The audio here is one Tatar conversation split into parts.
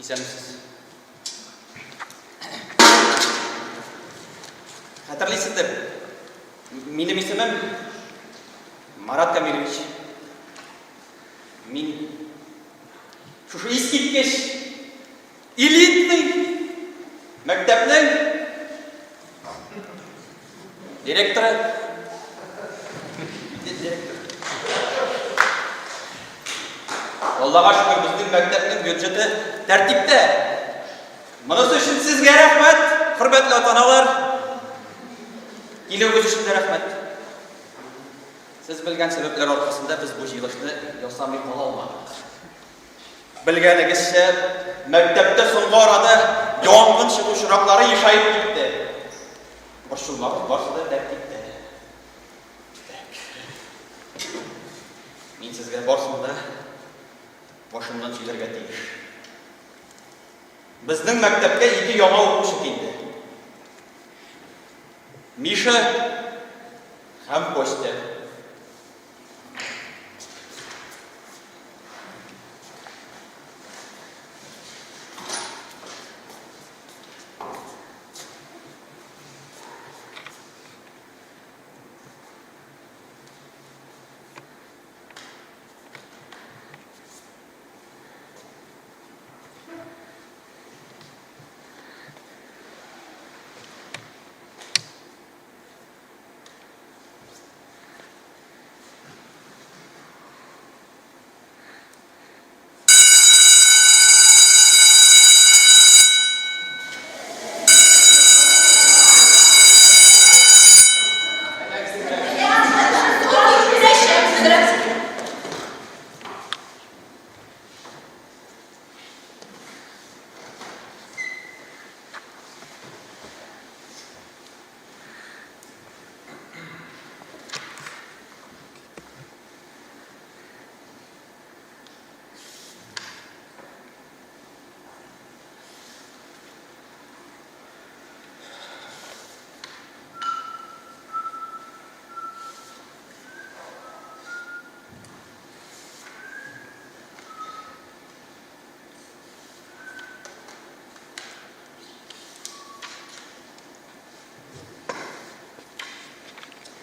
Исәнмесез. Хәтерлисездер, минем исемем Марат Камилевич. Мин шушы искиткеч элитный мәктәпнең директоры. Директор. Аллага шөкер, безнең мәктәпнең бюджеты тәртиптә. Монысы өчен сезгә рәхмәт, хөрмәтле ата-аналар. Килүегез өчен дә рәхмәт. Сез белгән сәбәпләр аркасында без бу җыелышны ясамый кала алмадык. Белгәнегезчә, мәктәптә соңгы арада янгын чыгу очраклары ешаеп китте. Борчылмагыз, барысы да тәртиптә. Так. Мин сезгә барысын да башыннан сөйләргә тиеш. Безнең мәктәпкә ике яңа укучы килде. Миша һәм Костя.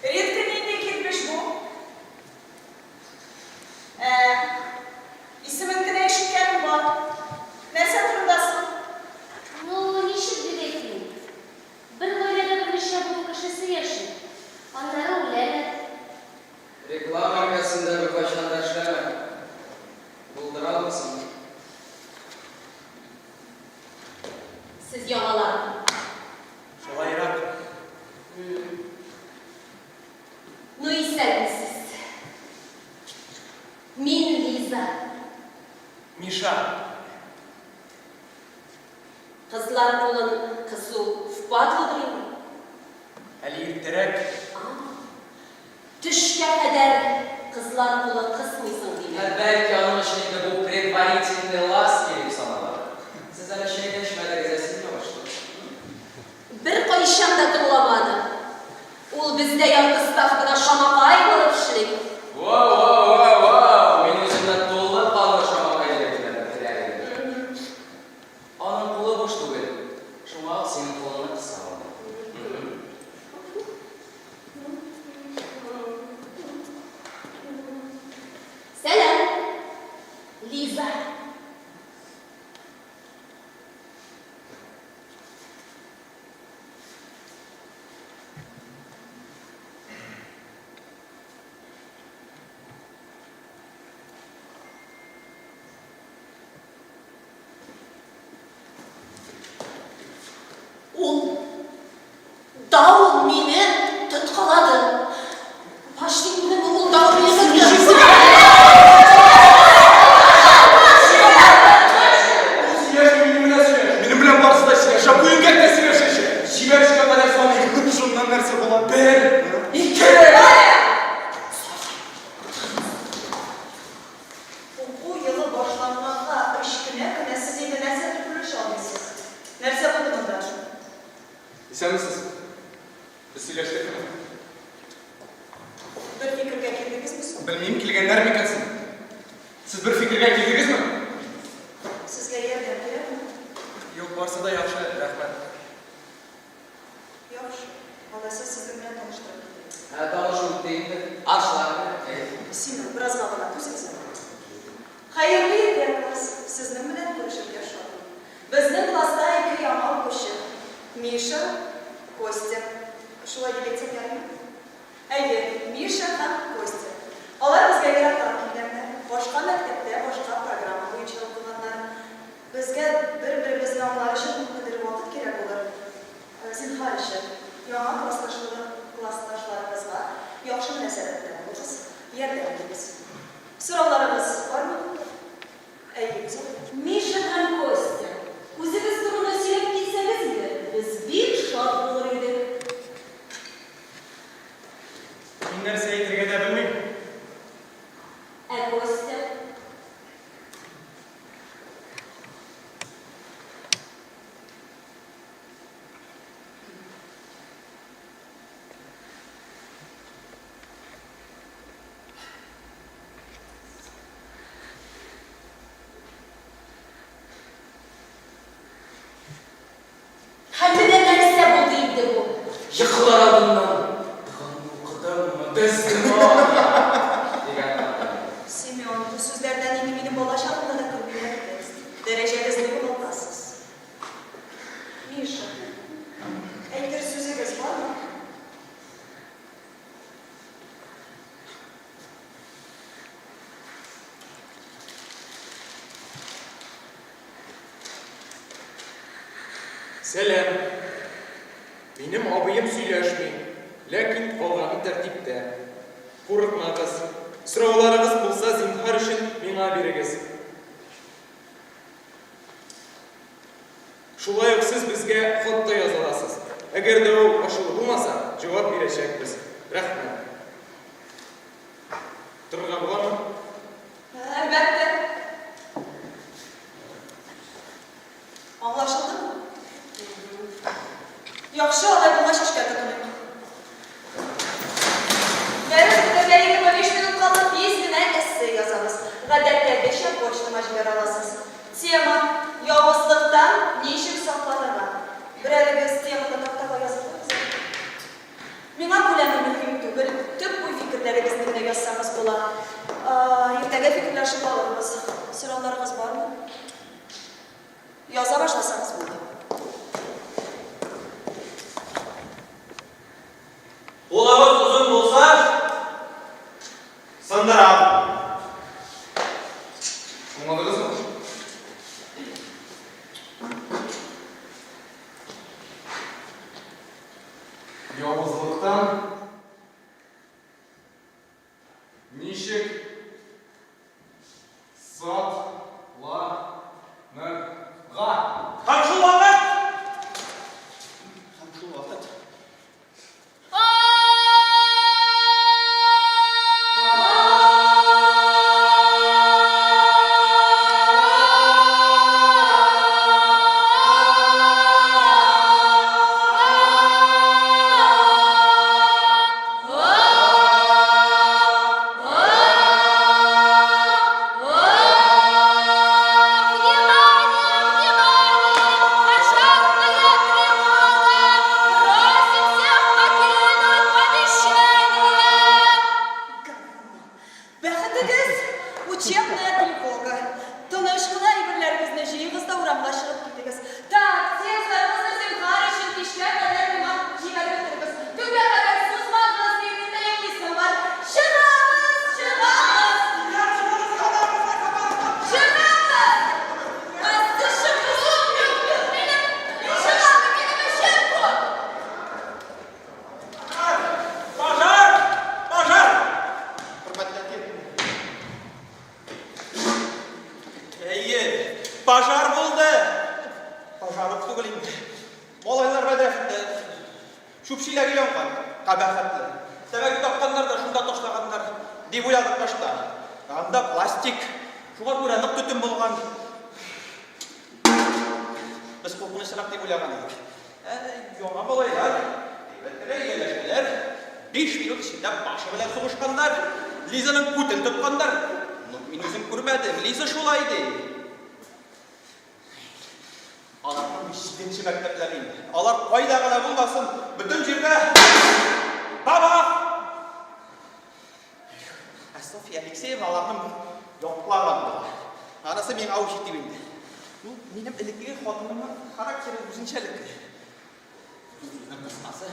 Редко нинди кирпеч бу? Ә, исемен генә ишеткәнем бар. Нәрсә турында соң? Ну, ничек дип әйтим? Бер гаиләдә берничә буын кешесе яши. Аннары үләләр. Реклама өлкәсендә беркайчан да эшләмәдем. Булдыра алмыйсыңмы? Сез яңалармы? Шулайрак. Ну, исәнмесез. Мин Лиза. Миша. Кызлар кулын кысу впадлодыр инде? Әле иртәрәк. А. Төшкә кадәр кызлар кулы кысмыйсың, димәк. Ә бәлки аның өчен инде бу предварительные ласки дип санала. Сез әле чәй дә эчмәдегез, ә син ябыштың. Беркайчан да тыңламады. Ул бездә ярты ставкада шамакай булып эшли. Воу-воу-воу-воу! Мин үземне тулы канлы шамакай дип әйтергә теләр идем. Аның кулы буш түгел, шуңа ул синең кулыңны кыса алмый. Сәлам, Лиза. Ул Даул мине тоткалады. Башни минем ул Даул мине тоткалады. Ул сөйләшми, минем белән сөйләш. Минем белән барысы да сөйләшә. Бу егет тә сөйләшәчәк. Җибәрүчегә кадәр саныйм. Шуннан нәрсә була? Бер, ике! Уку елы башланганга өч кенә көн, ә сез инде нәрсәдер өлеш алмыйсыз. Нәрсә булды монда? Исәнмесез. Без сөйләштекме? Бер фикергә килдегезме соң? Белмим, килгәннәр микән соң? Сез бер фикергә килдегезме? Сезгә ярдәм кирәкме? Барсы да яхшы, рәхмәт. Яхшы. Алайса сезнең белән таныштырып китәм. Ә танышу үтте инде. Арслан, әйе. Семен, беразга гына түзегез әле. Хәерле иртә, класс. Сезнең белән күрешергә шатмын. Безнең класста ике яңа укучы. Миша, Костя. Шулай дип әйтсәк ярыймы? Әйе, Миша һәм Костя. Алар безгә ерактан килгәннәр, башка мәктәптә башка программа буенча укыганнар. Безгә бер-беребезне аңлар өчен күпмедер вакыт кирәк булыр. Зинһар өчен, яңа классташлыгы классташларыгызга яхшы мөнәсәбәттә булыгыз, ярдәм итегез. Сорауларыгыз бармы? Әйе, Гүзәл. Миша һәм Костя, үзегез турында сөйләп китсәгез иде, без бик шат булыр идек. Мин нәрсә әйтергә дә белмим. Ә Костя? Һәм менә нәрсә булды инде бу? Йокылар алдыннан догамны укыдыңмы, дәстемал? дигән хатын. Семен, бу сүзләрдән инде минем бала чагымда да көлмиләр иде. Дәрәҗәгезне югалтасыз. Миша, әйтер сүзегез бармы? Сәлам. Минем абыем сөйләшми, ләкин калганы тәртиптә. Курыкмагыз. Сорауларыгыз булса, зинһар өчен миңа бирегез. Шулай ук сез безгә хат та яза аласыз. Әгәр дә ул ачулы булмаса, җавап бирәчәкбез. Рәхмәт. Торырга буламы? Әлбәттә. Аңлашылдымы? Яхшы, алай булгач эшкә тотыныйк. Дәрес бетәргә 25 минут калды, тиз генә эссе язабыз. Гадәттәгечә почтама җибәрә аласыз. Тема, Явызлыктан ничек сакланырга? Берәрегез теманы тактага язып куегыз әле. Миңа күләме мөһим түгел, төп уй-фикерләрегезне генә язсагыз була. Иртәгә фикерләшеп алырбыз. Сорауларыгыз бармы? Яза башласагыз булды. Кулыгыз озын булса, сындырам. Аңладыгызмы? Явызлыктан ничек сакланырга? Һәм шул вакыт! Һәм шул вакыт! Бәхетегез, учебная тревога. Тыныч кына әйберләрегезне җыегыз да урамга чыгып китегез. Так, текстларыгызны зинһар өчен кичкә кадәр миңа җибәреп бетерегез. Төнгә кадәр сузмагыз, минем дә йоклыйсым бар. Чыгабыз, чыгабыз! Чыгабыз! Астышы юк, юк, юк, минем, чыгабыз, минем эшем күп. Пожар! Пожар! Хөрмәтле әти. Әйе, пожар булды. Пожар ук түгел инде. Малайлар бәдрәфендә чүп чиләге янган, кабахәтле. Тәмәке тапканнар да шунда ташлаганнар, дип уйладык башта. Анда пластик. Шуңа күрә нык төтен булган. Без куркынычрак дип уйлаган идек. Ә яңа малайлар әйбәт кенә ияләшәләр. 5 минут эчендә башы белән сугышканнар. Лизаның күтен тотканнар. Ну, мин үзем күрмәдем. Лиза шулай ди. Аларның җиденче мәктәпләре инде. Алар кайда гына булмасын, бөтен җирдә бабах! Ә Софья Алексеевна аларның яклаган була. Анысы миңа ук җитеп инде. Ну, минем элеккеге хатынымның характеры үзенчәлекле. Сүзнең кыскасы,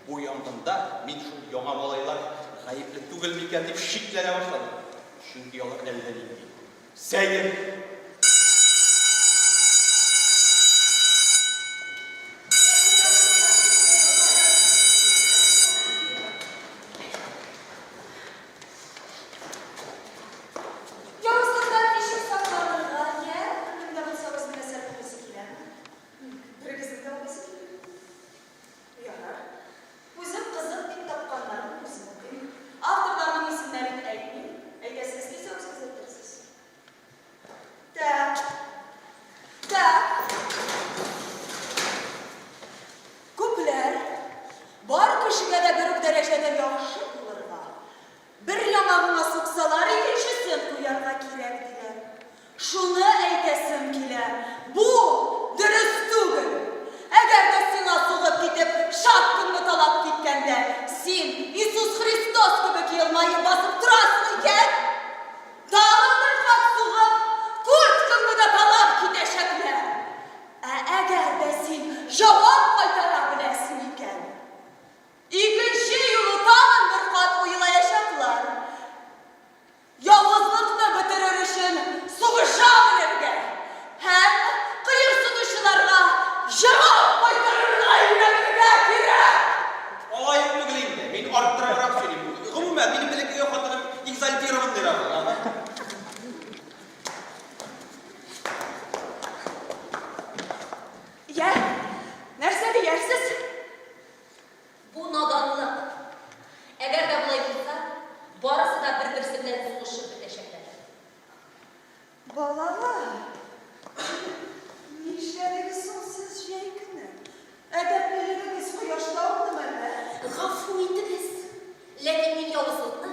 бу янгында мин шул яңа малайлар гаепле түгел микән дип шикләнә башладым. Чөнки алар әллә нинди сәер. Явызлыктан ничек сакланырга, йә, кемнең дә булса үзенең әсәр укыйсы киләме? Берегезнең дә укыйсы килми. Ярар. Үзем кызык дип тапканнарын үзем укыйм. Авторларның исемнәрен әйтмим, әйтәсегез килсә үзегез әйтерсез. Так. Так. Күпләр бар кешегә дә бер үк дәрәҗәдә яхшы булырга, бер яңагыңа суксалар, икенчесен куярга кирәк, диләр. Шуны әйтәсем килә, бу дөрес түгел! Әгәр дә сиңа сугып китеп, шапкаңны талап киткәндә, син Иисус Христос кебек елмаеп басып торасың икән, тагын бер кат сугып, курткаңны да талап китәчәкләр. Ә әгәр дә син җавап кайтара беләсең икән, икенче юлы тагын бер кат уйлаячаклар. Явызлыкны бетерер өчен сугыша белергә һәм кыерсытучыларга җавап кайтарырга өйрәнергә кирәк! Алай ук түгел инде, мин арттырыбрак сөйлим. Гомумән, минем элеккеге хатыным экзальтированныйрак ул, ага. Йә, нәрсә диярсез? Бу наданлык. Әгәр дә болай булса, барысы да бер-берсе белән сугышып бетәчәкләр. Балалар, нишләдегез соң сез җәй көне? Әдәплелегегез кояшта ауды мәллә? Гафу итегез, ләкин мин явызлыкны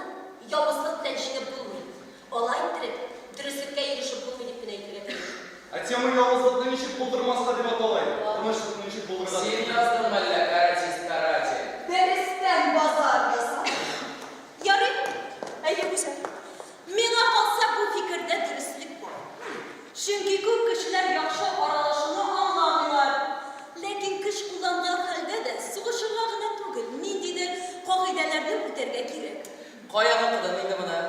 явызлык белән җиңеп булмый, алай иттереп, дөреслеккә ирешеп булмый дип кенә әйтергә телим. Ә тема Явызлыкны ничек булдырмаска дип атала иде. Тынычлыкны ничек булдырырга Син яздың мәллә, каратист каратель? Дәрестән базар ясап. Ярый, әйе, Гүзәл. Миңа калса, бу фикердә дөреслек бар. Чөнки күп кешеләр яхшы аралашуны аңламыйлар. Ләкин көч кулланган хәлдә дә сугышырга гына түгел, ниндидер кагыйдәләрне үтәргә кирәк. Каян укыдың инде моны?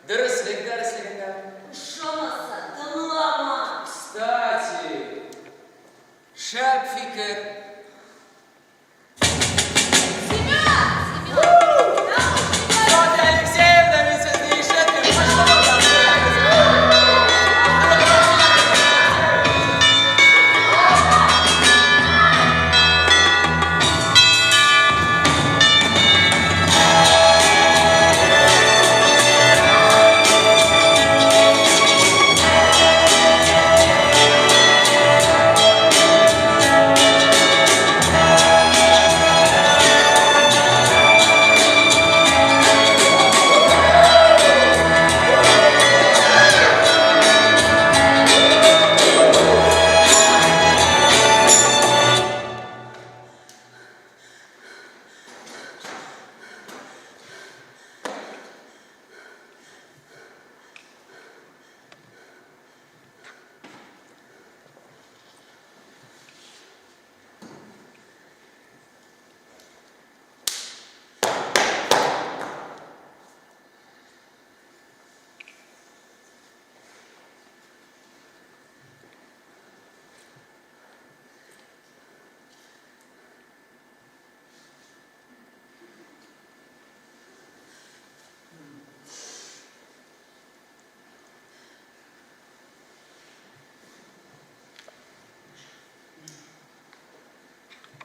Дөреслек дәреслегендә. Ошамаса, тыңлама! Кстати, шәп фикер! Софья Алексеевна, мин сезне ишетмим. Кычкырыгыз.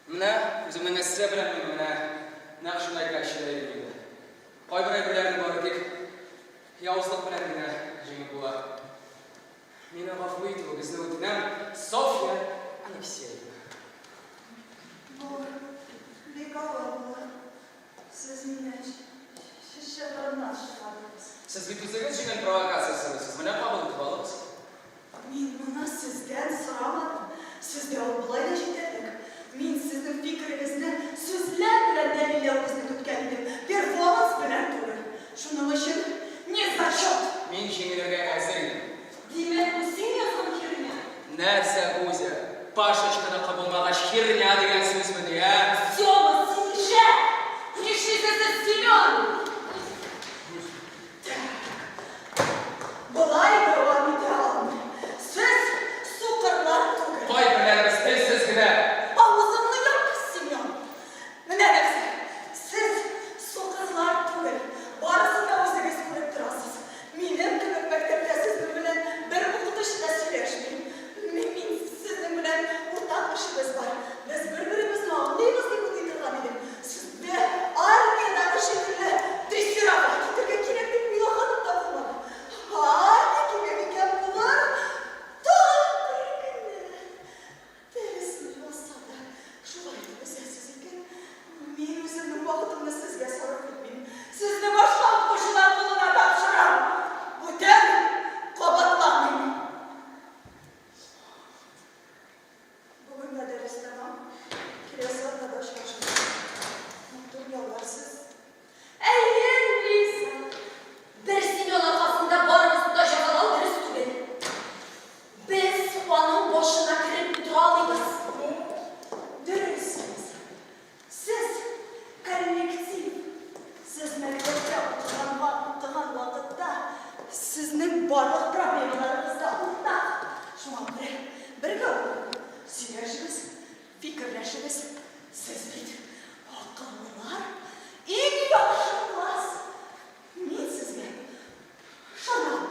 Менә үземнең эссе белән мин менә нәкъ шуны әйтмәкче дә идем инде. Кайбер әйберләрне бары тик явызлык белән генә җиңеп була. Мине гафу итүегезне үтенәм, Софья Алексеевна. Бу бик авыр булыр. Сез мине чыгырымнан чыгардыгыз. Сез бит үзегез җиңел провокация сорыйсыз, менә кабул итеп алыгыз. Мин моны сездән сорамадым. Сездә ул болай да җитәрлек. Мин сезнең фикерегезне сүзләр белән дәлилләвегезне көткән идем, перформанс белән түгел. Шуның өчен не зачет! Мин җиңелергә әзер идем. Димәк, бу син язган херня? Нәрсә, Кузя, Пашечканыкы булмагач, херня дигән сүзмени, ә? Сёма, син ишәк! Нишлисең сез, Семен? Так, болай дәвам итә алмыйм. Сез сукырлар түгел. Кайберләребез телсез генә. Авызыңны яп, Семен. Менә нәрсә, сез сукырлар түгел, барысын да үзегез күреп торасыз. Минем кебек мәктәптә сезнең белән бер укытучы да сөйләшми. Мин, мин сезнең белән уртак эшебез бар. Без бер-беребезне аңлыйбыз дип уйлый торган идем. Сезне армиядәге шикелле дрессировать итәргә кирәк дип уйлаганым да булмады. Армия кирәк икән булыр, тагын бер көнне. Дәресне булса да шулай итеп өзәсез икән, мин үземнең вакытымны сезгә сарыф итмим. Сезне башка укытучылар кулына тапшырам. Бүтән кабатламыйм. Бүгенгә дәрес тәмам. Киләсе атнада очрашырбыз. Матур яллар сез. Әйе, Луиза. Бер Семен аркасында барыбызны да җәфалау дөрес түгел. Без аның башына кереп утыра алмыйбыз. Дөрес, Лиза. Сез, коллектив. Сез мәктәптә укыганга укыган вакытта сезнең барлык проблемаларыгыз да уртак. Шуңа күрә бергә укып, сөйләшегез, фикерләшегез. Сез бит акыллылар, иң яхшы класс. Мин сезгә ышанам.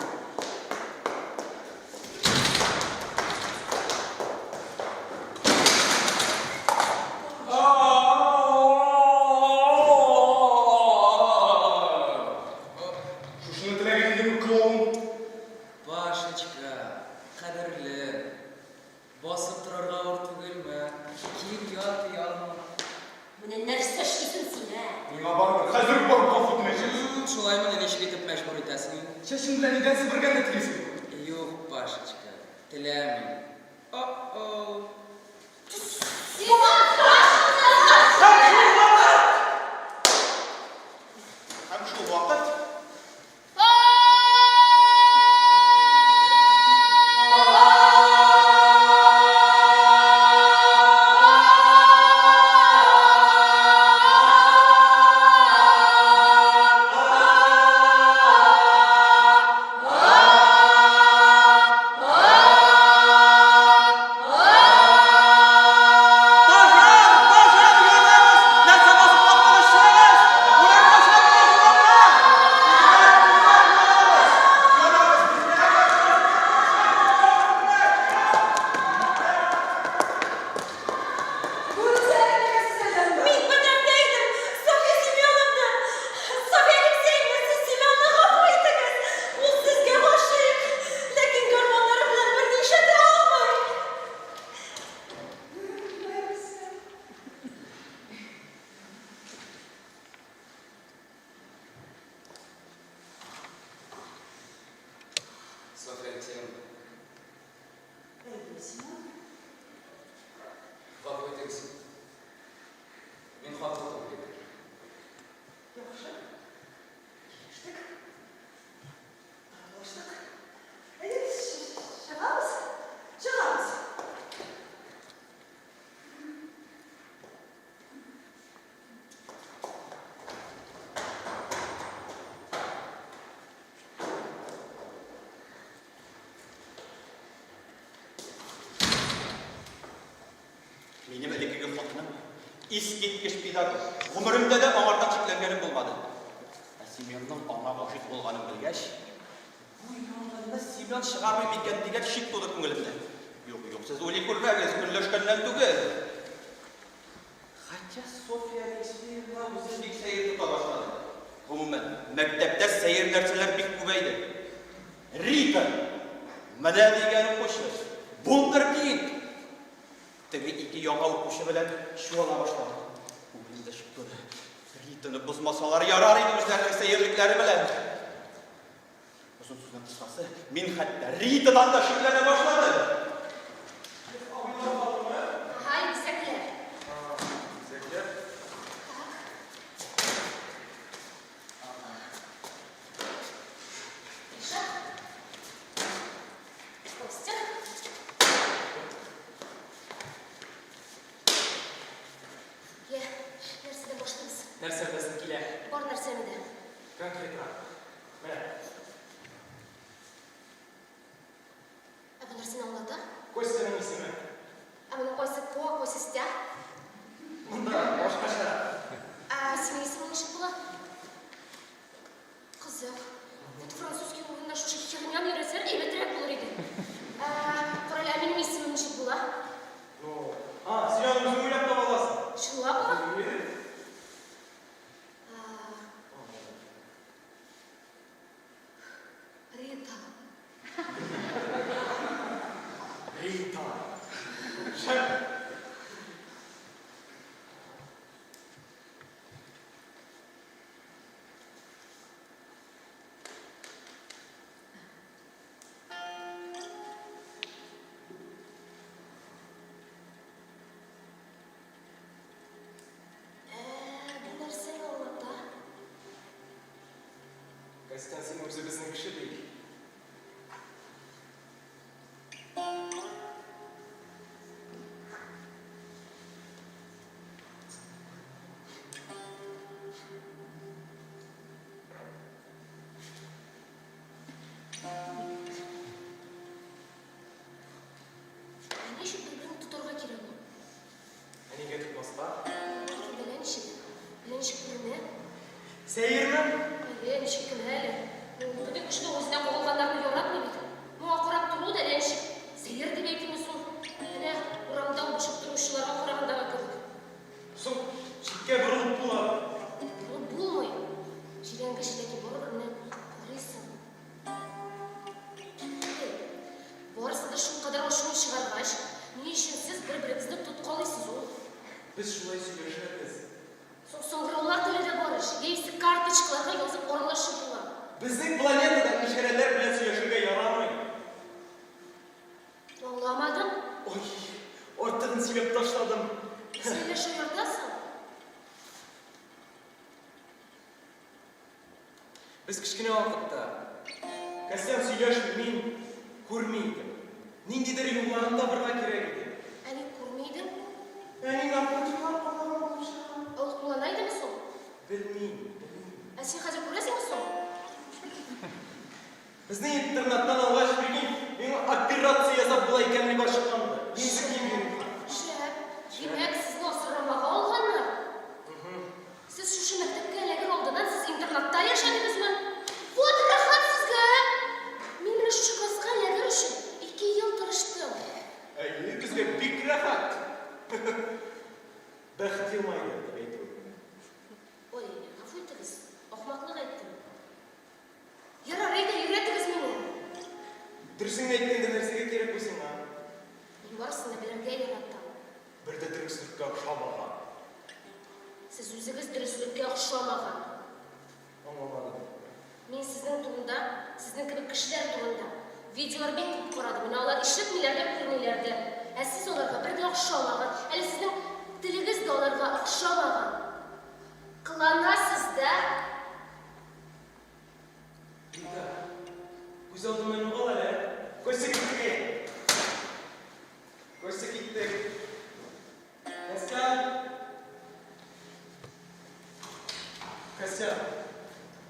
Шушыны теләгән идеме, клоун? Пашечка, кадерлем, басып торырга авыр түгелме? Кил, ят, оялма. Менә нәрсә эшлисең син, ә? Миңа барыбер, хәзер үк барып гафу үтенәчәксең. Шулаймыни, ничек итеп мәҗбүр итәсең инде? Чәчең белән идән себергәнне телисеңме? Юк, Пашечка, теләмим. О-оу. Сиңа страшно! Һәм шул вакыт Пожар! Пожар! Янабыз! Нәрсә басып каттыгыз, чыгыгыз! Үлән башладыгыз урамга! Янабыз! Мин бәдрәфтә идем, Софья Семеновна! Софья Алексеевна, сез Семенны гафу итегез! Ул сезгә гашыйк, ләкин гормоннары белән берни эшләтә алмый. Нәрсә? Софья Алексеевна. Әйе, Семен. Гафу итегез. Мин хат тоттым бит. Яхшы. Килештек. Татулаштык. Әйдәгез, чыгабыз. Чыгабыз. Минем элеккеге хатыным искиткеч педагог. Гомеремдә дә аңардан шикләнгәнем булмады. Ә Семенның аңа гашыйк булганын белгәч, бу янгынны Семен чыгармый микән дигән шик туды күңелемдә. Юк, юк, сез уйлый күрмәгез, көнләшкәннән түгел. Хотя Софья Алексеевна үзен бик сәер тота башлады. Гомумән, мәктәптә сәер нәрсәләр бик күбәйде. Рита! Менә дигән укучы! Вундеркинд! Теге ике яңа укучы белән чуала башлады. Күңелемдә шик туды. Ританы бозмасалар ярар иде үзләренең сәерлекләре белән. Озын сүзнең кыскасы, мин хәтта Ритадан да шикләнә башладым. Абыйлар. Вот французский урынына шушы херняны өйрәтсәләр, әйбәтрәк булыр иде. Ә, карале, ә минем исемем ничек була? Ну, а, син аны үзең уйлап таба аласың. Чынлапмы? Әйе. А, Рита. Рита. Шәп. Ә, бу нәрсәне аңлата? Костян, син үзебезнең кеше бит. Ә ни өчен бер-береңне тотарга кирәк ул? Ә нигә тотмаска? Ләкин әллә ничек, әллә ничек күренә. Сәерме? Әйе, ничек кенә әле. Ну, бөтен кеше дә үзенә кагылганнарны яратмый бит. Моңа карап торуы да әллә ничек сәер дип әйтимме соң? Менә урамда үбешеп торучыларга карагандагы кебек. Соң, читкә борылып була. Борылып булмый. Җирәнгеч, ләкин барыбер менә карыйсың. Әй, барысы да шулкадәр ачуын чыгаргач, ни өчен сез бер-берегезне тоткалыйсыз ул? Без шулай сөйләшәбез. Соң саңгыраулар теле дә бар ич, яисә карточкаларга язып аралашып була. Безнең планетада ишарәләр белән сөйләшергә ярамый. Аңламадым. Ой, артыгын сөйләп ташладым. Син әллә шаяртасың? Без кечкенә вакытта Костян сөйләшми, мин күрми идем. Ниндидер юлларын табырга кирәк иде. Ә ник күрми идең? Әни наркотиклар кулланган булып чыга. Ә ул куллана идеме соң? Белмим, белмим. Ә син хәзер күрәсеңме соң? Безне интернаттан алгач, прикинь, миңа операция ясап була икәнлеге ачыкланды. Инде кием йөрим. Шәп. Димәк, сезне асрамага алганнар? Сез шушы мәктәпкә эләгер алдыннан сез интернатта яшәдегезме? Вот рәхәт сезгә, ә! Мин менә шушы класска эләгер өчен ике ел тырыштым. Әйе, безгә бик рәхәт. Бәхет елмайды, дип әйтү. Ой, гафу итегез, ахмаклык әйттем. Ярар, әйдә, өйрәтегез мине. Дөресен генә әйткәндә, нәрсәгә кирәк бу сиңа? Мин барысын да белергә яратам. Бер дә дөреслеккә охшамаган. Сез үзегез дөреслеккә охшамаган. Аңламадым. Мин сезнең турында, сезнең кебек кешеләр турында видеолар бик күп карадым. Менә алар ишетмиләр дә, күрмиләр дә. Ә сез аларга бер дә охшамаган. Әле сезнең телегез дә аларга охшамаган. Кыланасыз да. Рита, күз алдымнан югал әле. Костя киттек. Костя киттек. Костя. Костя.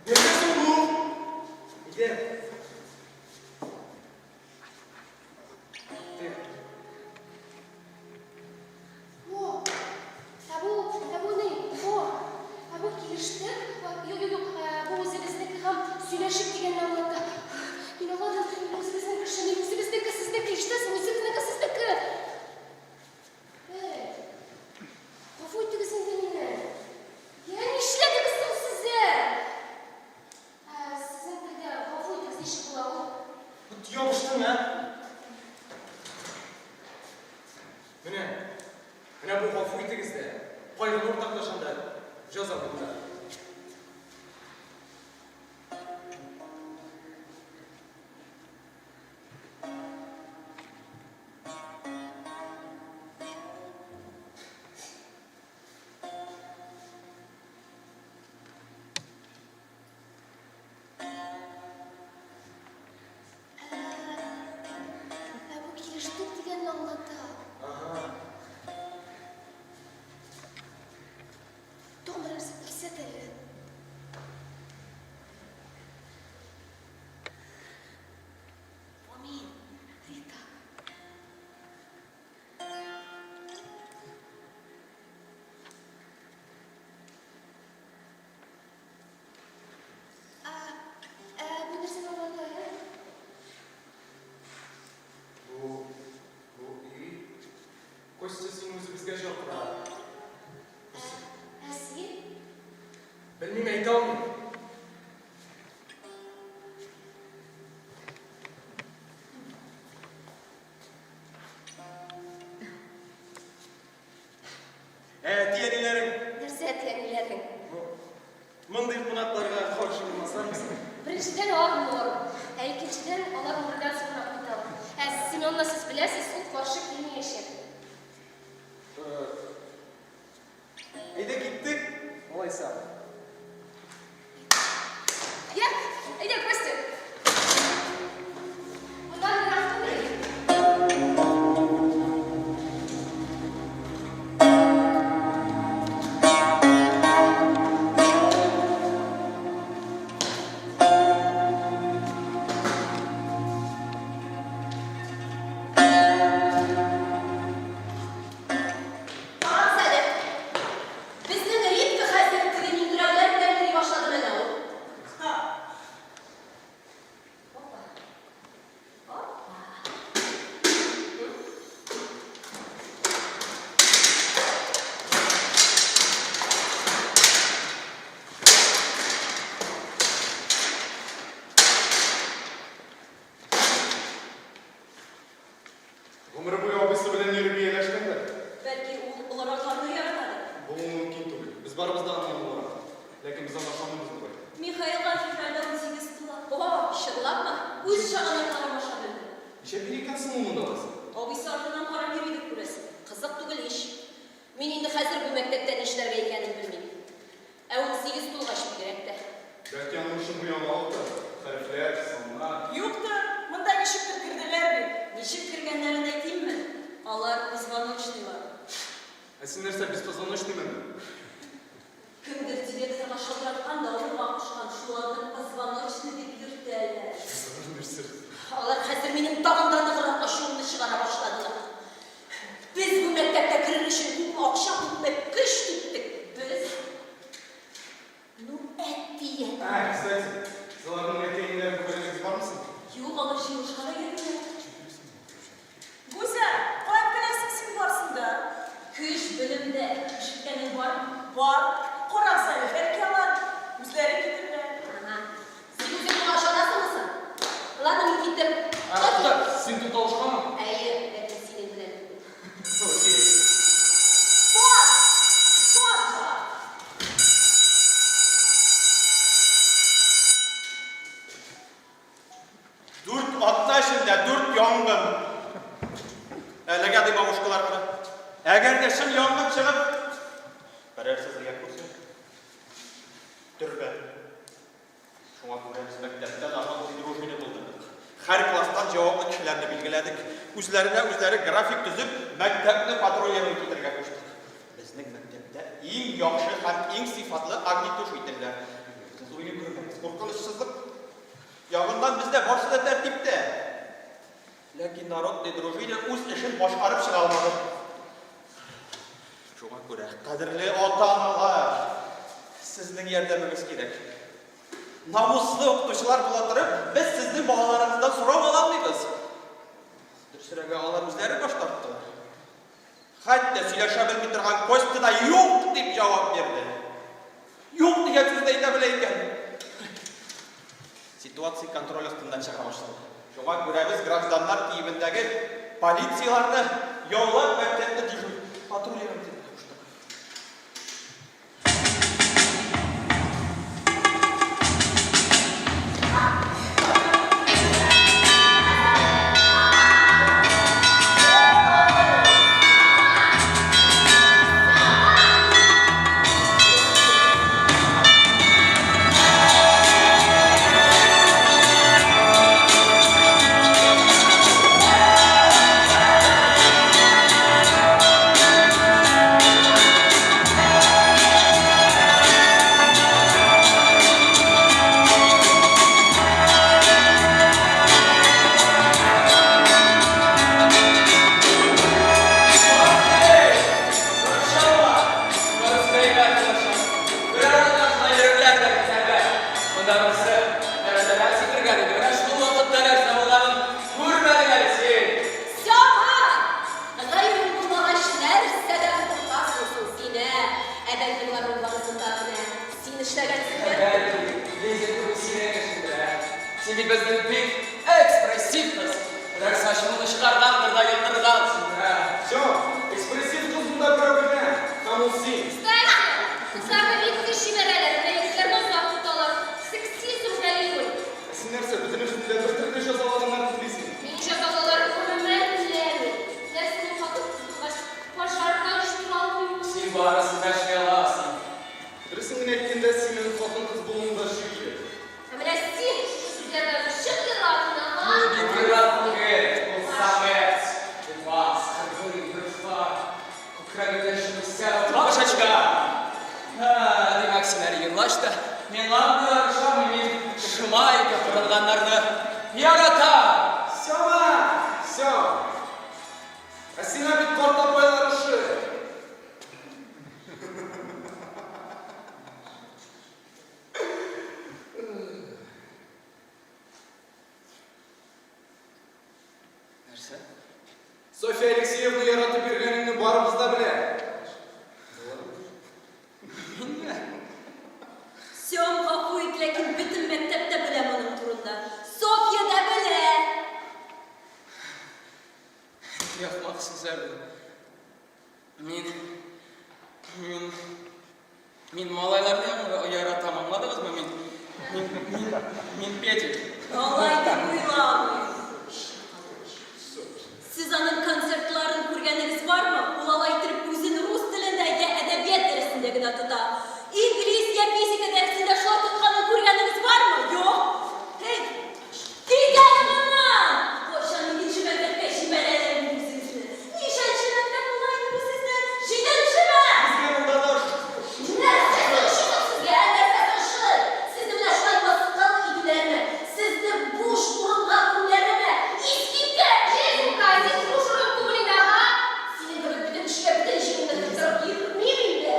Нәрсә соң бу? Әйдә. Киттек. О, ә бу, ә бу ни? О, ә бу килештек? Юк, юк, юк, бу үзебезнеке һәм сөйләшеп дигәнне аңлата. Мин аңладым, мин үзебезнең кеше, мин үзебезнеке, сезнеке, ишетәсеңме, үзебезнеке, сезнеке. Эй, гафу итегез инде мине. Я, нишләдегез соң сез? Ә, сезнең телдә гафу итегез ничек була ул? Вот ябыштың, ә? Менә, менә бу гафу итегез дә, кайгыны уртаклашам да, җәза булды. Ә бу килештек дигәнне аңлата. Ага. Тагын бер нәрсә кисәтегез. Мондый кунакларга каршы булмаслармы соң? Беренчедән, алар норм, ә икенчедән, алар унбердән соң гына кайталар. Ә Семенны сез беләсез, ул каршы килмәячәк. Әйдә киттек, алайса. Я, әйдә, Костя. Моннан ерак түгел. Карагыз әле, безнең Ритка хәзер теге миңгерәүләр белән йөри башлады менә ул. Ха. Опа. Опа. Гомере буе абыйсы белән йөреп ияләшкәндер. Бәлки ул олыракларны яратадыр? Булуы мөмкин түгел. Без барыбыз да аннан олырак. Ләкин без аңа ышанмыйбыз бугай. Михаилга февральдә 18 тула. О, чынлапмы? Үз чагына карамаша белде. Нишләп йөри икән соң ул монда алайса? Абыйсы артыннан карап йөридер, күрәсең. Кызык түгел ич. Мин инде хәзер бу мәктәптә нишләргә икәнен белмим. Ә 18 тулгач бигрәк тә. Бәлки аның өчен бу яңалыктыр? Хәрефләр, саннар. Юктыр, монда ничектер керделәр бит. Ничек кергәннәрен әйтимме? Алар позвоночныйлар. Ә син нәрсә, беспозвоночныймы әллә? Кемдер директорга шалтыраткан да алырга кушкан, шуларны позвоночный дип йөртәләр. Нәрсә? Алар хәзер минем тагын да ныграк ачуымны чыгара башладылар. Без бу мәктәпкә керер өчен күпме акча, күпме көч түктек. Без. Ну, әти-әни. Ә, кстати, сез аларның әти-әниләрен күргәнегез бармы соң? Юк, алар җыелышка да йөрмиләр. Гүзәл, каян беләсең син барсын да? Көч белемдә. Ишеткәнең бармы? Бар. Карагыз әле, бәлки алар үзләре китерделәр. Ага. Син үзең моңа ышанасыңмы соң? Ладно, мин киттем. Ә, тукта, син тукталышкамы? Әйе, ләкин синең белән түгел. Окей. Бар! Бар, бар! Дүрт атна эчендә дүрт янгын. Әлегә ди бабушкалар гына. Әгәр дә чын янгын чыгып, берәрсе зыян күрсә, төрмә. Шуңа күрә без мәктәптә народный дружина булдырдык. Һәр класстан җаваплы кешеләрне билгеләдек. Үзләренә үзләре график төзеп, мәктәпне патрульләүгә китергә куштык. Безнең мәктәптә иң яхшы һәм иң сыйфатлы огнетушительләр. Сез уйлый күрмәгез, куркынычсызлык ягыннан бездә барсы да тәртиптә. Ләкин народный дружина үз эшен башкарып чыга алмады. Шуңа күрә, кадерле ата-аналар, сезнең ярдәмегез кирәк. Намуслы укытучылар була торып, без сезнең балаларыгыздан сорау ала алмыйбыз. Дөресрәге, алар үзләре баш тарттылар. Хәтта сөйләшә белми торган Костя да юк дип җавап бирде. Юк дигән сүзне әйтә белә икән. Ситуация контроль астыннан чыга башлады. Шуңа күрә без гражданнар киемендәге полицияләрне яулап мәктәпне дежур патрулировать итәргә куштык. Сема! Гаебең булмагач, нәрсәдән куркасың соң син, ә? Ә бәлки боларның барысын да менә син эшләгәнсеңдер? Бәлки, Лиза түгел синең эшеңдер, ә? Син бит безнең бик экспрессив кыз. Берәрсе ачуыңны чыгаргандыр да яндыргансыңдыр, ә? Всё, экспрессив кыз монда берәү генә, һәм ул син. Кстати, кызларны бик тиз җибәрәләр, менә егетләрне озак. Миңа андыйлар ошамый, мин шома итеп кырылганнарны яратам. Сёма! Сём! Ә сиңа бит карт апайлар ошый. Нәрсә? Софья Алексеевна яратып йөргәнеңне барыбыз да белә. Минме? Сём, гафу ит, ләкин бөтен мәктәп тә белә моның турында. Софья да белә! Яхмак сүзләр бу. Мин, мин, мин малайларны яратам, аңладыгызмы? Мин, мин, мин, мин педик. Алай дип уйламыйм. Сез аның концертларын күргәнегез бармы? Ул алай иттереп үзен рус телендә я әдәбият дәресендә генә тота. Инглиз я физика дәресендә шулай тотканын күргәнегез бармы? Юк. Һей! Кит әле моннан! Кайчан икенче мәктәпкә җибәрәләр инде үзегезне? Ничәнче мәктәп була инде бу сезнең? Җиденчеме? Безгә монда да Нәрсәсе ошый соң сезгә, ә? Нәрсәсе ошый? Сезне менә шулай мыскыл итүләреме? Сезне буш урынга күмүләреме? Искиткеч! Лизунька, син буш урын түгел инде, ага! Синең кебек бөтен кешегә бөтен җиремне тоттырып йөрмим инде!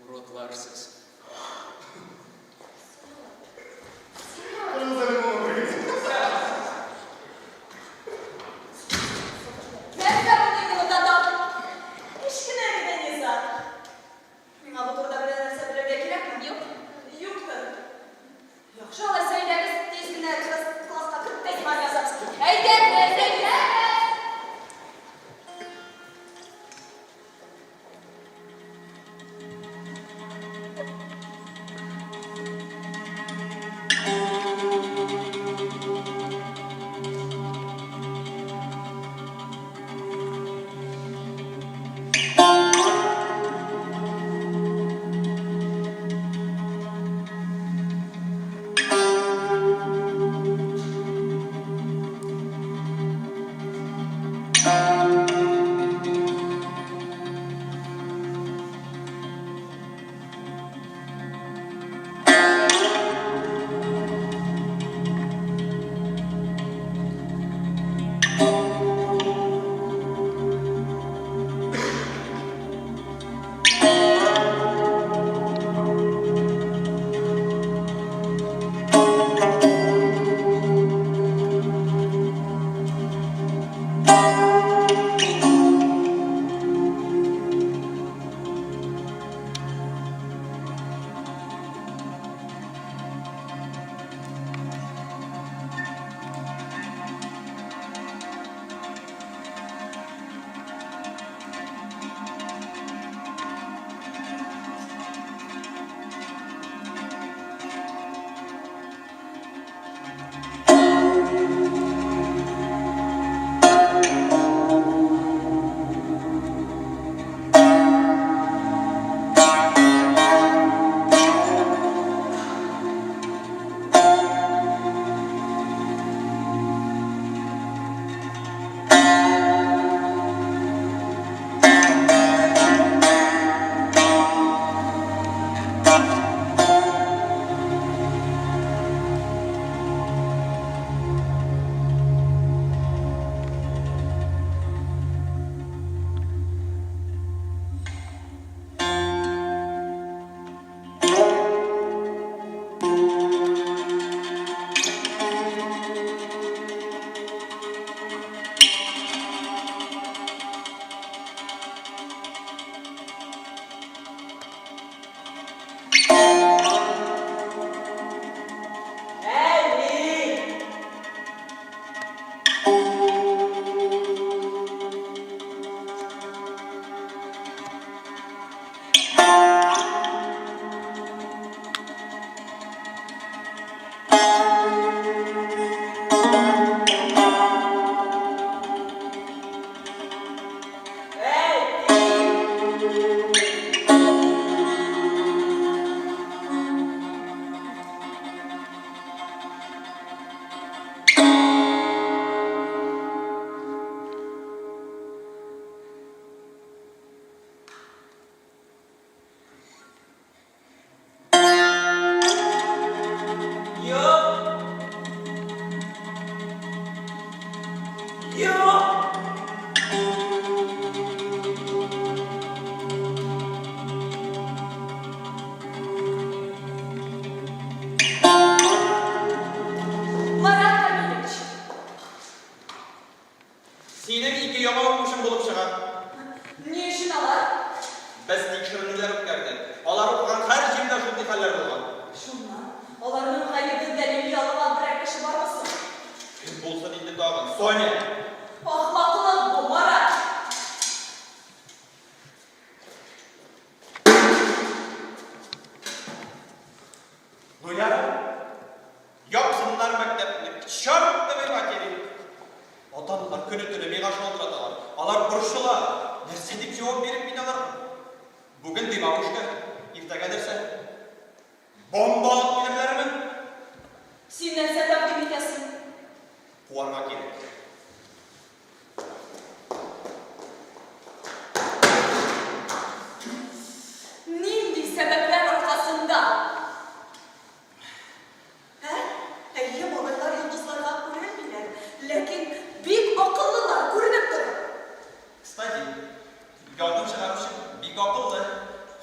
Уродлар сез. Нәрсә булды инде монда тагын? Кечкенә генә низаг. Миңа бу турыда берәр нәрсә белергә кирәкме? Юк. Юктыр. Яхшы, алайса әйдәгез, тиз генә класска кереп тә диван язабыз. Әйдәгез, әйдәгез! Соня. Ахмаклык бу, Марат! Ну ярар. Япсыннар мәктәпне, к чертовой матери! Ата-аналар көне-төне миңа шалтыраталар. Алар борчыла. Нәрсә дип җавап бирим мин аларга? Бүген дымовушка, иртәгә нәрсә? Бомба алып килерләрме? Син нәрсә тәкъдим итәсең? Куарга кирәк. Нинди сәбәпләр аркасында? Ә? Әйе, малайлар йолдызларга күренмиләр, ләкин бик акыллылар, күренеп тора. Кстати, янгын чыгаручы бик акыллы.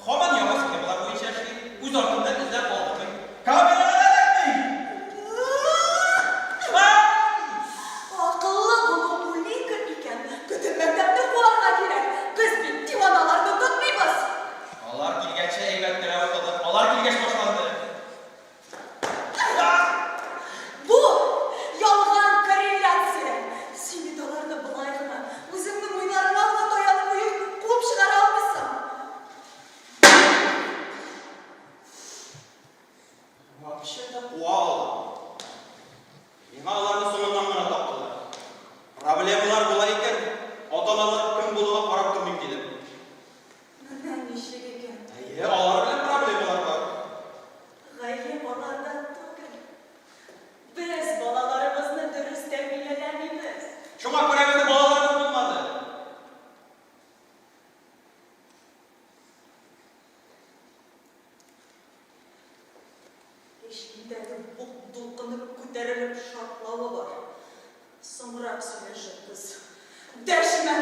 Һаман яңа схемалар буенча эшли, үз артында эзләр калдырмый. Камерага да эләкми! Ай! Акыллы булу улика икән, бөтен мәктәпне куарга кирәк. Без бит диваналарны тотмыйбыз. Алар килгәнче әйбәт кенә укыдык, алар килгәч башланды. Бу, ялган корреляция. Син бит аларны болай гына, үзеңнең уйларыңа гына таянып уеп, куып чыгара алмыйсың. Вообще-то куа алам. Миңа аларны соңыннан гына таптылар. Проблемалар була икән, ата-аналар кем булуга карап тормыйм, дидем. Менә ничек икән. Әйе, алар белән проблемалар бар. Гаеп аларда түгел. Без балаларыбызны дөрес тәрбияләмибез. Шуңа күрә безнең балаларыбыз булмады. Эчендәге бук дулкыны күтәрелеп шартлавы бар. Соңрак сөйләшербез. Дәшмә!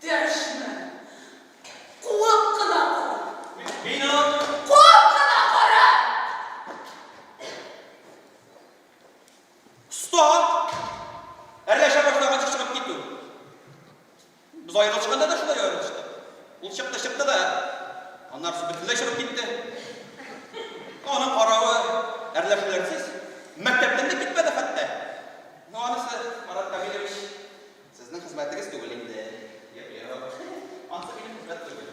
Дәшмә! Куып кына кара! Мин аны... Куып кына кара! Стоп! Әрләшә башлаганчы чыгып китү. Без аерылышканда да шулай аерылыштык. Ул чыкты-чыкты да, аннары бөтенләй чыгып китте. Аның каравы әрләшүләрсез мәктәптән дә китмәде хәтта. Ну, анысы, Марат Камилевич, сезнең хезмәтегез түгел инде. Юк, юк. Анысы минем хезмәт түгел.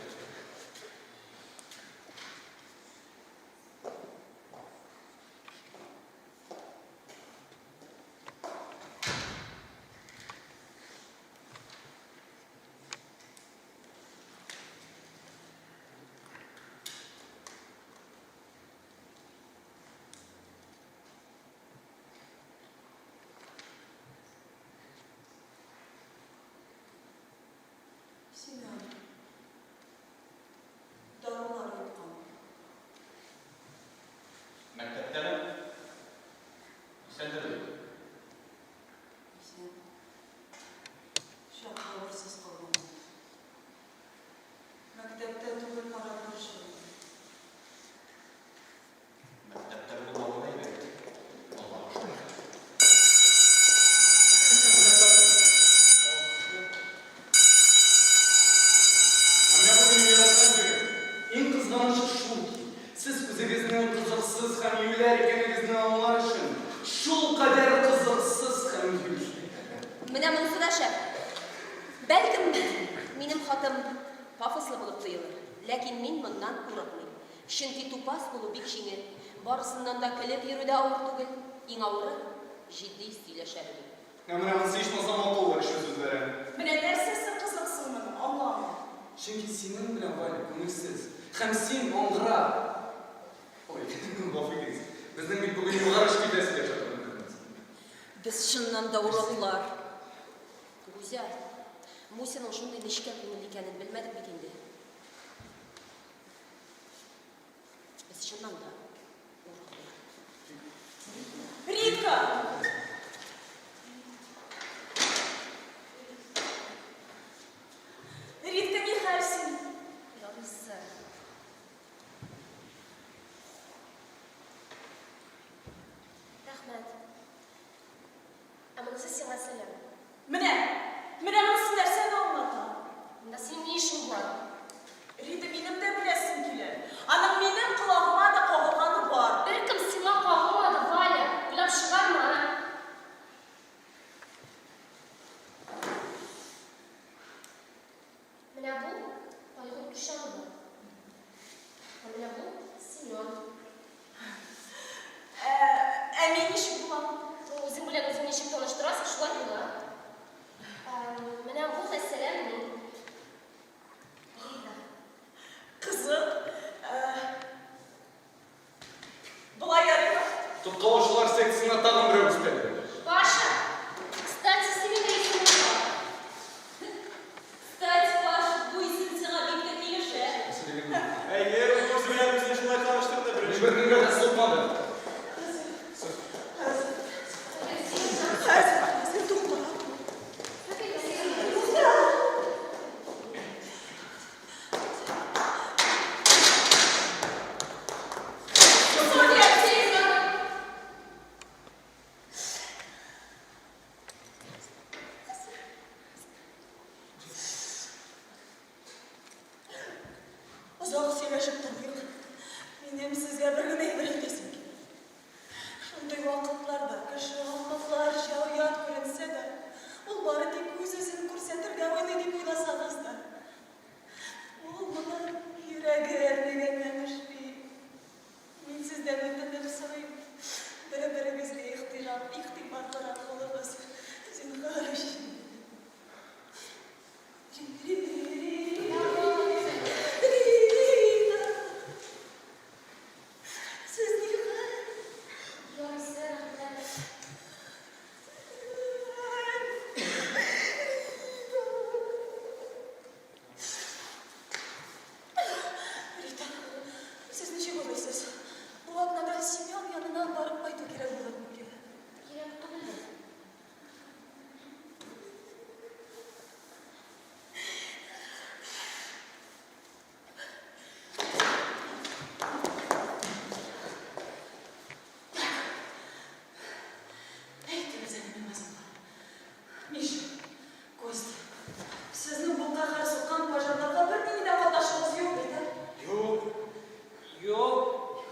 Семен, дарулар йоткан. Мәктәптәме? Исәндер бит. Исән. Чак авырсыз калган. Мәктәптә түгел, Марат борчылды. Мәктәптә булмавы әйбәт. Аллага шөкер. Ә менә бу минем яраткан җырым. Иң кызганычы шул ки, сез үзегезнең кызыксыз һәм юләр икәнегезне аңлар өчен шулкадәр кызыксыз һәм юләр. Менә монысы да шәп. Бәлкем, минем хатым пафослы булып тоелыр, ләкин мин моннан курыкмыйм. Чөнки тупас булу бик җиңел. Барысыннан да көлеп йөрү дә авыр түгел. Иң авыры, җитди сөйләшә белү. Ә менә монысы ичмасам акыллы кеше сүзләре. Менә нәрсәсе кызык соң моның, аңламыйм. Чөнки синең белән, Валя, күңелсез. Һәм син, аңгыра. Ой, гафу итегез. Безнең бит бүген югары эш китә сөйләшә торган көнебез. Без чыннан да уродлар. Гүзәл, Мусяның шундый нечкә күңелле икәнен белмәдек бит инде. Без чыннан да уродлар. Ритка! Ритка, нихәл син? Ярыйсы. Рәхмәт. Ә монысы сиңа сәлам. Менә, менә монысы нәрсәне аңлата? Монда синең ни эшең бар? Рита, минем дә беләсем килә. Аның минем колагыма да кагылганы бар. Беркем сиңа кагылмады, Валя. Уйлап чыгарма, а? Тоткалаучылар секциясенә тагын берәү өстәлде. Паша, кстати, синең дә исемең бар. Кстати, Паша, бу исем сиңа бик тә килешә. Әйе, ул үзе белән үзен шулай таныштырды Мин беренче. беркемгә дә сукмадым. Хәзер, хәзер тукта. Тукта. Соня Алексеевна! Озак сөйләшеп тормыйк. Минем сезгә бер генә әйбер әйтәсем килә. Шундый вакытларда кеше ахмакларча оят күренсә дә, ул бары тик үз-үзен күрсәтергә уйлый дип уйласагыз да, ул моны йөрәге әрнегәннән эшли. Мин сездән үтенеп сорыйм, бер-берегезгә ихтирам, игътибарлырак булыгыз, зинһар өчен. Рина, сез нихәл? Ярыйсы, рәхмәт. Рита, сез ничек уйлыйсыз? Бу атнада Семен янына барып кайту кирәк булыр микән? Кирәк түгелдер. Әйтегез әле миңа зинһар. Миша, Костя, сезнең бу каһәр суккан пожарларга бернинди дә катнашыгыз юк бит, ә? Юк. Юк.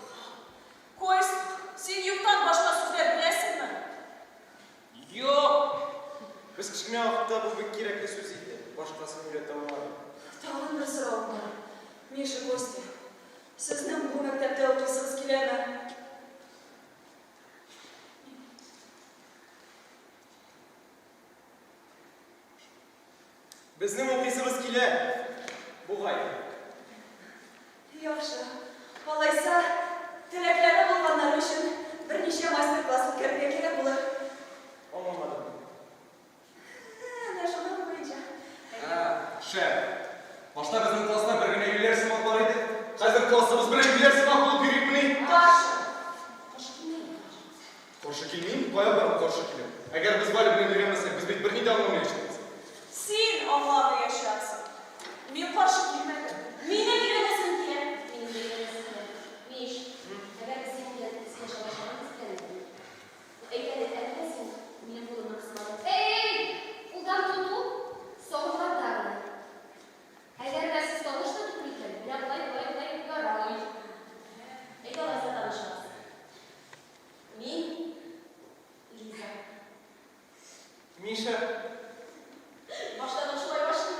Кость, син юктан башка сүзләр беләсеңме? Юк. Без кечкенә вакытта бу бик кирәкле сүз иде. Башкасын өйрәтә алмадым. Тагын бер соравым бар. Миша, Костя, сезнең бу мәктәптә укыйсыгыз киләме? Безнең укыйсыбыз килә. Бугай. Яхшы. Алайса, теләкләре булганнар өчен берничә мастер-класс үткәрергә кирәк булыр. Аңламадым. Әнә шуның буенча. Ә, шәп. Башта безнең класста бер генә юләр сымак бар иде. Хәзер классыбыз белән юләр сымак булып йөрикмени? Паша! Каршы килмә. Каршы килмим, кая барып каршы киләм? Әгәр без Валя белән өйрәнмәсәк, без бит берни дә аңламаячакбыз. Син аңламаячаксың. Мин каршы килмәдем. Минем өйрәнәсем килә. Минем дә өйрәнәсем килә. Миш, әгәр без синең белән сөйләшә башлаганбыз икән инде. Әйт әле, ә нигә син минем кулымны кысмадың? Эй, кулдан тоту соңгыларда гына. Әгәр дә сез таныш та түгел икән, менә болай, болай, болай ярамый. Әйдә алайса танышыгыз. Мин Лиза. Миша. Баштан ук шулай башлыйлар.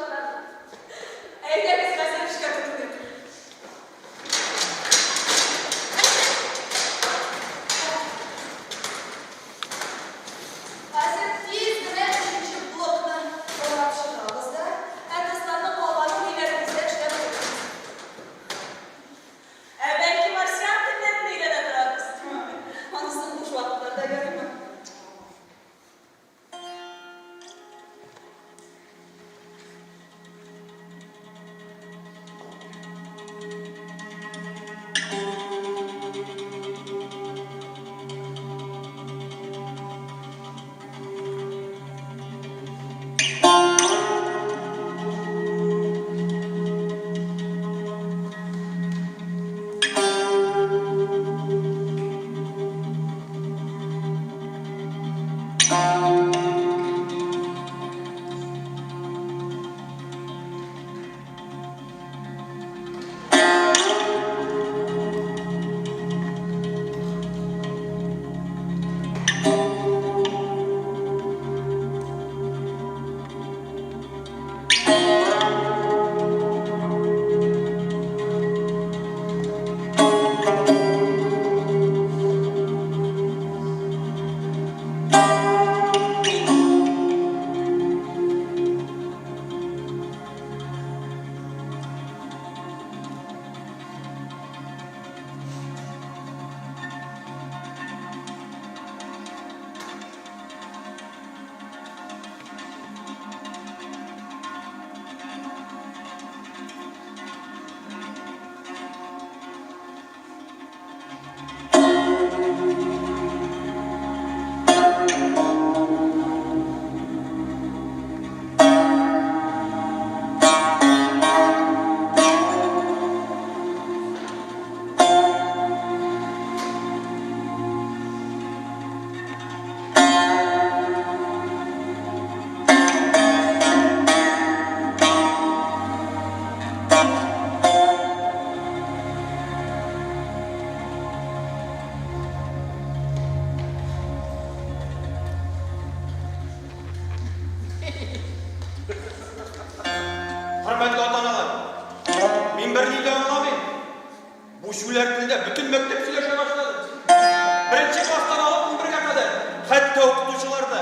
Хөрмәтле ата-аналар, мин берни дә аңламыйм. Бу җүләр телдә бөтен мәктәп сөйләшә башлады. Беренче класстан алып унбергә кадәр, хәтта укытучылар да.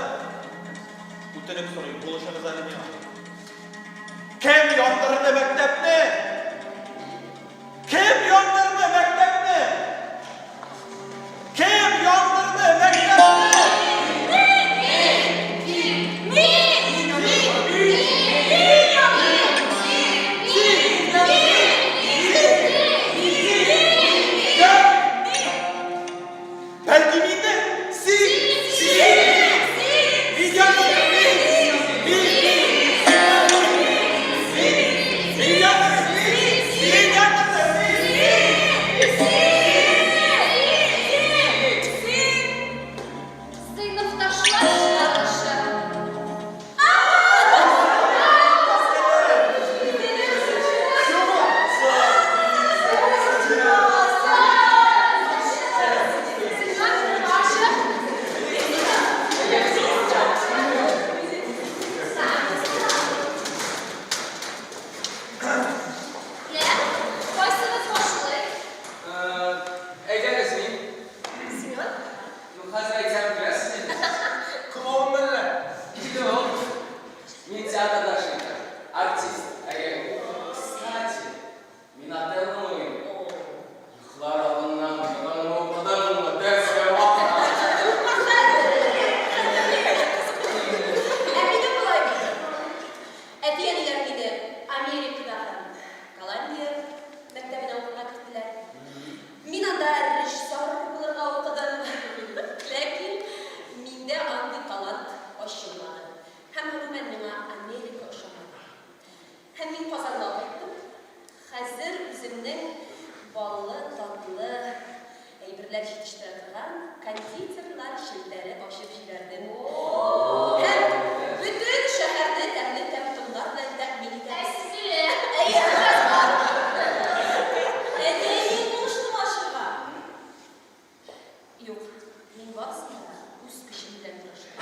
Үтенеп сорыйм, булышыгыз әле миңа. Кем яндырды мәктәпне? Кем яндырды мәктәпне? Кем яндырды мәктәпне? Бәлки мин дә? Син! Син! Мин яндырдым, мин! Мин! Мин! Мин яндырдым, мин! Мин яндырдым, мин! Сыйныфташлар чыгарылышы. Кайсыгыз башлый? Әйдәгез, мин. Семен? Ну, хәзер әйтсәм, көләсез инде. Клоун мәллә? Юк. Мин театрда эшлим. Артист. Әгәр. Кстати, мин Отеллоны уйныйм. Йоклар алдыннан җаныңны укыдыңмы, дәрескә вакыт. Ә минем болай бит. Әти-әниләр мине Америкадагы Колумбия мәктәбенә укырга керттеләр. Мин анда режиссер булырга укыдым. Ләкин миндә андый талант ачылмады. Һәм гомумән миңа Америка ошамады. Һәм мин Казанга кайттым. Хәзер үземнең баллы, татлы әйберләр җитештерә торган кондитерлар челтәре ачып җибәрдем. Һәм бөтен шәһәрне тәмле тәм-томнар белән тәэмин итәбез. Әйе, Әтиәниең булыштымы ачырга? Юк, мин барысын да үз көчем белән тырыштым.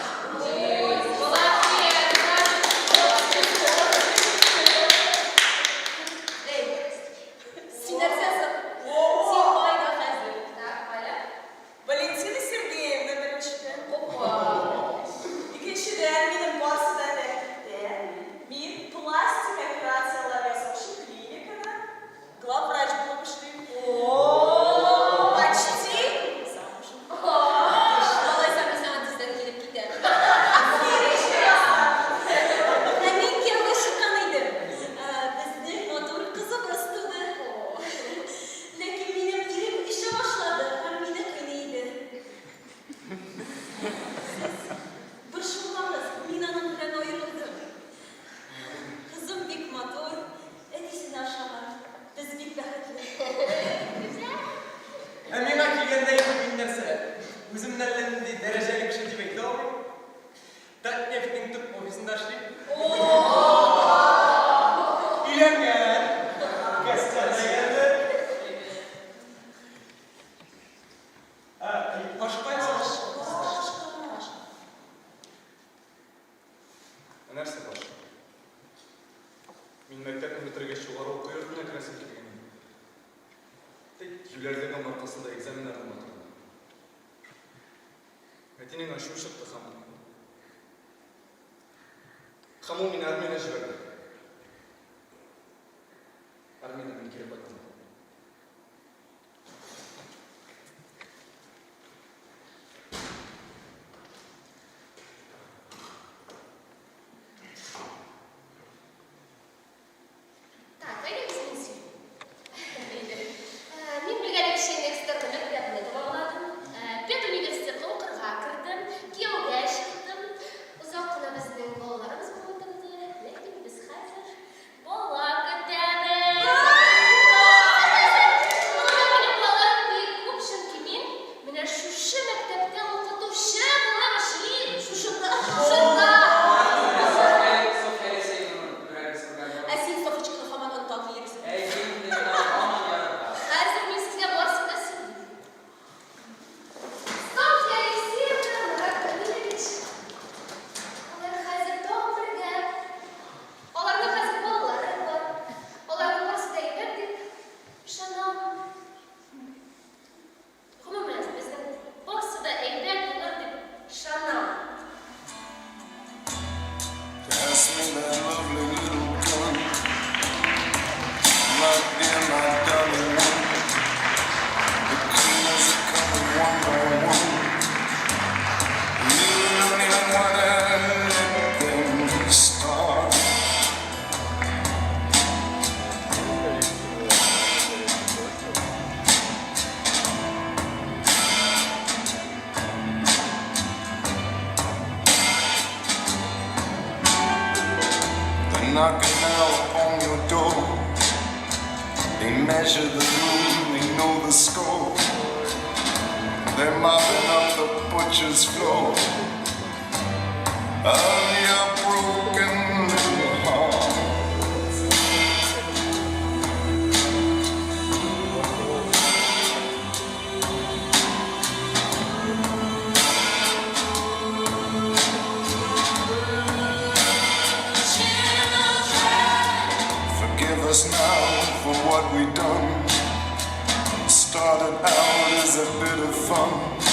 Әй, син нәрсә соң? Син кайда хәзер? Так, Валя. Валентина Сергеевна беренчедән. Опа. Икенчедән, минем барысы да тәртиптә. Мин пластик операцияләр ясаучы клиникада главврач булып эшлим. Почти замужем. Алайса мин сиңа тиздән килеп китәм. Ә мин кияүгә чыккан идем. Безнең матур кызыбыз туды. Ләкин минем ирем эчә башлады һәм мине кыйный иде. Сез борчылмагыз, мин аның белән аерылдым. Кызым бик матур, әтисенә ошаган. Без бик бәхетле. Ә миңа килгәндә инде мин нәрсә? Үземне әллә нинди дәрәҗәле кеше дип әйтә алмыйм. Татнефтьнең төп офисында эшлим. Өйләнгән. Костян дигәнне. Ә, ашыкмаймсың? Ә нәрсә баш? Мин мәктәпне бетергәч югары уку йортына керәсем килгән иде. Тик юләрлегем аркасында экзаменнарны батырдым. Әтинең ачуы чыкты һәм һәм ул мине армиягә җибәрде. Армиядән мин кире кайттым. Так, әйдәгез мин сөйлим. Әйдә. Мин белгәнемчә экстерны мәктәпне тәмамладым. Педуниверситетка укырга кердем, кияүгә чыктым. Озак кына безнең балаларыбыз булып торды, ләкин без Knocking now upon your door. They measure the room, they know the score. They're mopping up the butcher's floor of your broken little heart. Forgive us now for what we done. Started out as a bit of fun.